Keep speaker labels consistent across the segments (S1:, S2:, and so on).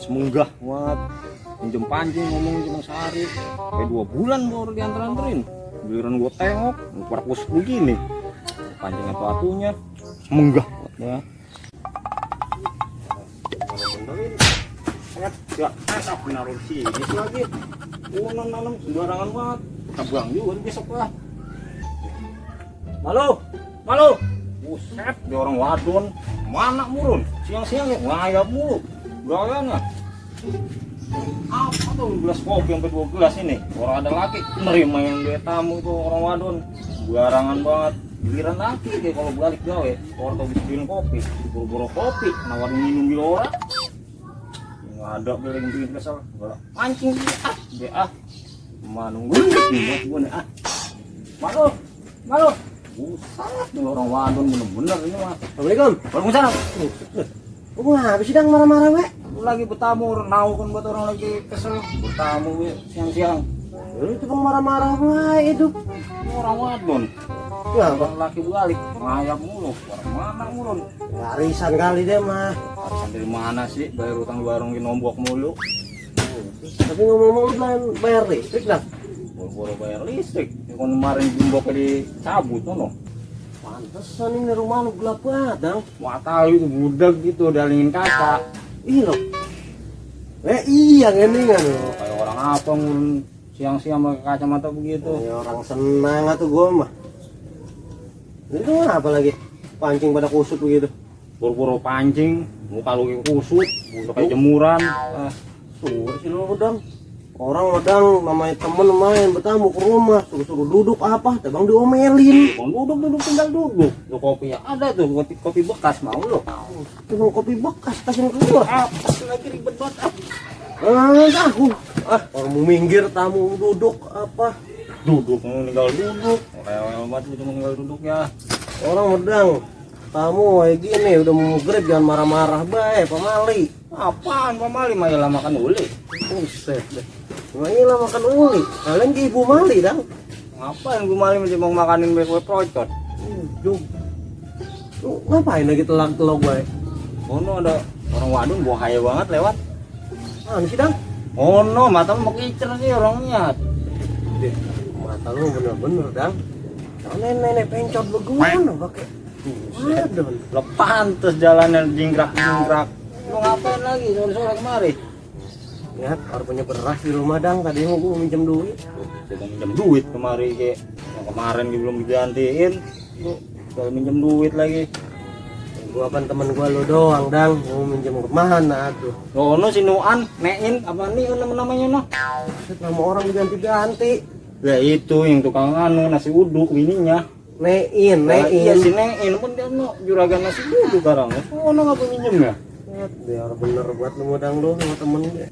S1: semenggah buat pinjem pancing, ngomong cuma sehari kayak 2 bulan baru diantar-anterin. Giliran gue tengok perkus begini pancing atunya semenggah ya. Ya, asap naruh sini lagi. Nanam sembarangan banget. Tabang juga besok lah. Malu. Buset, dia orang wadon. Mana murun? Siang-siang ya ngayap mulu. Gayanya. Apa tuh gelas kopi sampai 2 gelas ini? Orang ada laki nerima yang dia tamu itu orang wadon. Barangan banget. Giliran laki kayak kalau balik gawe, orang tuh bisa bikin kopi, buru-buru kopi, nawarin minum di orang. Nggak ada bilang bikin kesel. Mancing dia mana nunggu buat gue nih Malu. Buset, nih orang wadon bener-bener ini mah.
S2: Assalamualaikum.
S1: Waalaikumsalam.
S2: Gua habis sidang marah-marah we.
S1: Lagi bertamu, nau kan buat orang lagi kesel. Bertamu we siang-siang.
S2: Itu bang marah-marah wae itu.
S1: Orang wadon.
S2: Ya,
S1: Orang laki balik, ngayap mulu. Orang mana mulu?
S2: arisan kali deh mah.
S1: Arisan dari mana sih? Bayar utang di warung di nombok mulu.
S2: Tapi ngomong-ngomong bayar listrik dah.
S1: Boro-boro bayar listrik. Yang kemarin nomboknya dicabut tuh.
S2: Pantesan ini rumah lu gelap banget, Dang.
S1: Wah tahu itu budak gitu, dalingin kaca.
S2: Ih lo. Iya ngendingan lo.
S1: Kayak orang apa ngurun siang-siang pakai kacamata begitu.
S2: Ya, orang senang atuh gua mah. Itu apa lagi? Pancing pada kusut begitu.
S1: Boro-boro pancing, muka lu kusut, udah kayak jemuran.
S2: Suruh sih lo Dang. Orang Dang namanya temen main bertamu ke rumah, suruh duduk apa? Tebang diomelin.
S1: Mau duduk tinggal duduk. Lo kopi ada tuh, kopi bekas mau lo.
S2: Tebang kopi bekas kasih keluar.
S1: Apa lagi ribet banget
S2: Aku orang mau minggir tamu duduk apa?
S1: Duduk mau tinggal duduk. Kayak banget cuma tinggal duduk ya.
S2: Orang Medang tamu kayak gini udah mau grab jangan marah-marah bae pamali.
S1: Apaan pamali mah lah makan uli.
S2: Buset deh. Lah makan uli. Kalian ke ibu mali Dang.
S1: Ngapain gue mali mesti mau makanin kue procot.
S2: Jum. Lu ngapain lagi telak-telok bae?
S1: Oh no, ada orang wadon buahaya banget lewat.
S2: Mana sih Dang?
S1: Oh no, mata lu mau kicer sih orangnya.
S2: Mata lu bener-bener Dang. Nenek-nenek pencot bagaimana pakai? Waduh.
S1: Lepan terus jalannya jingkrak. Lu ngapain lagi sore-sore kemari?
S2: Lihat, orang punya beras di rumah Dang. Tadi mau gue minjem duit.
S1: Kita minjem duit kemari kayak yang kemarin belum digantiin. Lu kalau minjem duit lagi.
S2: Gua kan temen gua lo doang Dang. Mau minjem kemana tuh?
S1: Oh no si Nuan, Nein, apa nih namanya no?
S2: Nama orang diganti-ganti.
S1: Ya itu yang tukang anu nasi uduk ininya.
S2: Nein.
S1: Iya si Nein pun dia no juragan nasi uduk sekarang. Oh no nggak minjem ya?
S2: Dia orang bener buat lu modang lu sama temen dia.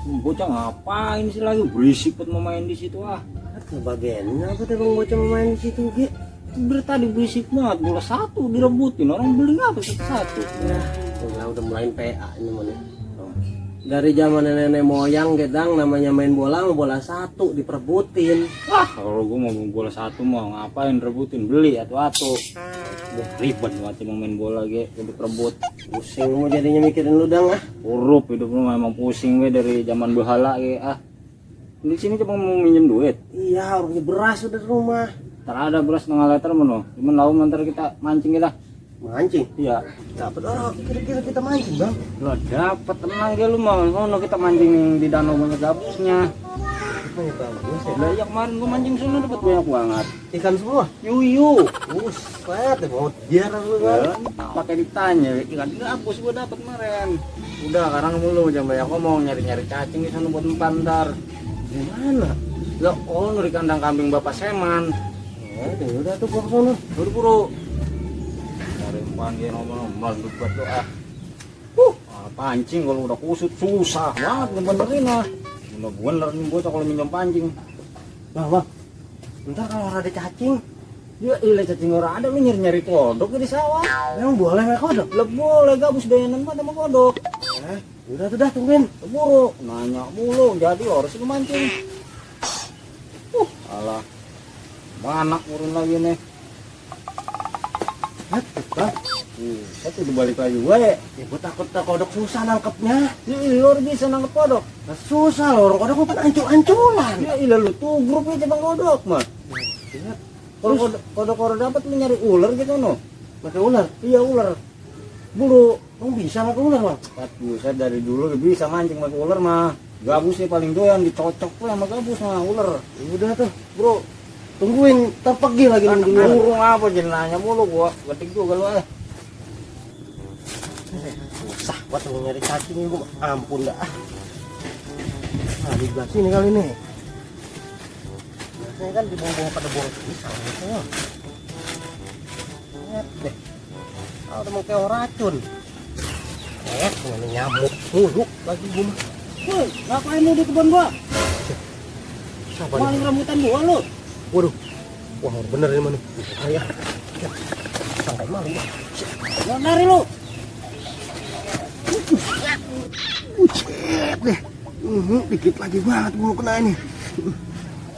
S1: Bocah ngapain sih lagi berisik buat mau main di situ ah?
S2: Bagiannya apa tuh bang bocah main di situ Ge?
S1: Dari tadi berisik banget, bola 1 direbutin orang beli apa satu.
S2: Ya, udah mulai PA ini mana? Dari zaman nenek moyang gedang namanya main bola 1 diperebutin.
S1: Wah kalau gue mau bola 1 mau ngapain rebutin beli atau ribet banget mau main bola rebut
S2: Pusing mau jadinya mikirin lu Dang ah.
S1: Huruf hidup lu memang pusing we dari zaman bahala di sini cuma mau minjem duit.
S2: Iya orangnya beras udah di rumah.
S1: Tak ada beras 0,5 liter meno cuman lalu ntar kita mancing kita
S2: mancing.
S1: Iya
S2: Dapat kira-kira kita mancing Bang.
S1: lo dapat tenang dia lu mau kita mancing di danau banyak gabusnya. Lah ya kemarin gua mancing sana dapat banyak banget
S2: Ikan semua.
S1: yuyu.
S2: Buset mau biar lu kan.
S1: Pakai ditanya ikan gabus gua dapat kemarin. Udah sekarang mulu jam banyak ngomong nyari-nyari cacing di sana buat empan ntar.
S2: Di mana?
S1: Lo di kandang kambing Bapak Seman.
S2: Udah tuh gua kesana.
S1: Buru-buru. Cari empan dia nomor buat lo pancing kalau udah kusut susah banget ngebenerin bener nih bocah kalau minjem pancing.
S2: Bang. Ntar kalau ada cacing,
S1: Ya ilah cacing orang ada lu nyari-nyari kodok di sawah.
S2: emang boleh main kodok?
S1: Lah boleh gabus dayanan mah sama kodok.
S2: Udah tuh dah tungguin.
S1: Buru nanya mulu jadi harus lu mancing. Alah. Mana urun lagi nih.
S2: Bang.
S1: Satu dibalik lagi gue.
S2: Ya gue takut kodok susah nangkepnya.
S1: Iya, lu bisa nangkep kodok.
S2: Nah, susah loh, orang kodok kan ancur-ancuran.
S1: Ya iya lu tuh grupnya cabang kodok mah. Kalau kodok dapat lu nyari ular gitu no.
S2: Pakai ular.
S1: Iya ular.
S2: Bulu, kamu bisa pakai ular bang?
S1: Buset dari dulu udah bisa mancing pakai ular mah. Gabusnya paling doyan dicocok tuh sama gabus mah ular.
S2: Ya udah tuh, bro. Tungguin, terpegi lagi nungguin.
S1: Burung apa jadi nanya mulu gua. Getik juga lu
S2: Susah buat nyari cacing ini, ampun dah. Nah, di belah sini kali ini. Biasanya kan dibuang-buang pada buang pisang gitu. Lihat deh. Ah, udah mau kayak racun. Ini nyamuk mulu lagi gua.
S1: Woi, ngapain lu di kebun gua?
S2: Siapa
S1: Maling rambutan gua lu.
S2: Waduh. Wah, bener ini mana? Ayah. Sampai maling.
S1: Jangan lari lu.
S2: Ucet deh. Dikit lagi banget gua kena ini.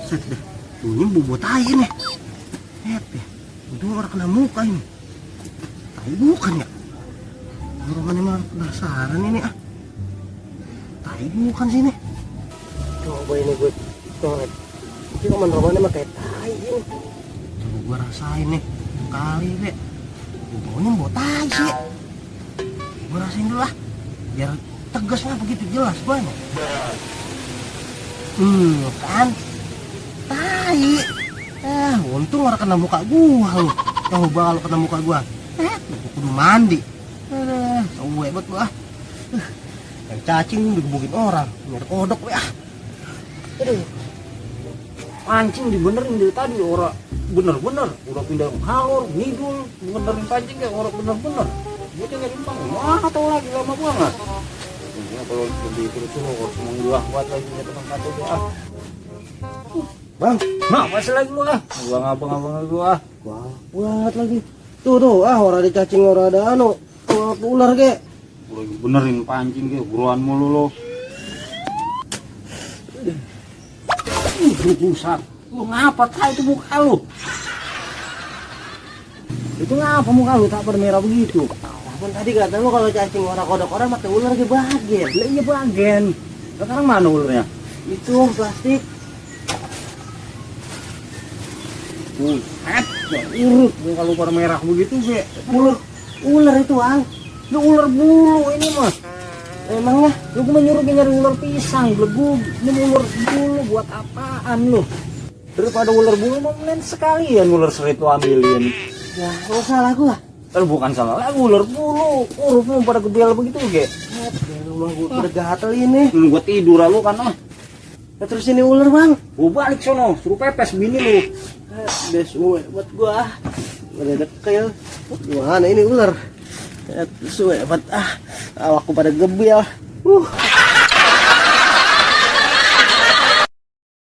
S2: Set deh. Ini bobot tai ini. Lihat deh. Itu orang kena muka ini. Tai bukan ya? Orang ini mah penasaran ini ah. Tai bukan sini. Coba ini gue coret. Ini teman romannya mah kayak tai ini. Coba gua rasain nih. Kali deh. Baunya bau tai sih. Gua rasain dulu lah. Biar tegasnya begitu jelas banyak. Kan tai. Untung orang kena muka gua lu. Coba kalau kena muka gua. Gua kudu mandi. Sawe banget lu ah. Yang cacing digebukin orang, nyari kodok ya.
S1: Aduh. Mancing dibenerin dari tadi orang bener-bener udah pindah halur, ngidul, benerin pancing kayak orang bener-bener. Gua jangan rimpang. Mana tahu lagi lama banget. Ya kalau lebih terus lu harus mengulah buat lagi ya teman satu deh ah.
S2: Bang,
S1: Nah, masih lagi lu ah. Gua ngabang-ngabang lagi lu ah.
S2: wah, buat lagi. Tuh, orang ada cacing, orang ada ular ke.
S1: Gua lagi benerin pancing kayak buruan mulu lu. Pusat. Lu ngapa tai itu muka lu? Itu ngapa muka lu tak bermerah begitu?
S2: Kan tadi kata lu kalau cacing orang kodok orang mata ular ke bagian.
S1: Lah iya bagian. Sekarang mana ularnya?
S2: Itu plastik.
S1: Buset, ya urut gua kalau pada merah begitu be.
S2: Ular itu, Ang.
S1: Lu ular bulu ini mah.
S2: Emangnya
S1: Lu gua nyuruh nyari ular pisang, belegug. Ini ular bulu buat apaan lu? Daripada ular bulu mau mending sekalian ular serit lu ambilin.
S2: ya nggak salah gua.
S1: Tapi bukan salah lagi ular bulu. Urutmu pada gebel begitu ge.
S2: Rumah gua udah gatel ini.
S1: Lu gua tidur lu kan ah.
S2: Ya, terus ini ular, Bang.
S1: Gua balik sono, suruh pepes bini lu.
S2: Udah suwe buat gua. Udah dekil. Gimana ini ular? Suwe buat awakku pada gebel.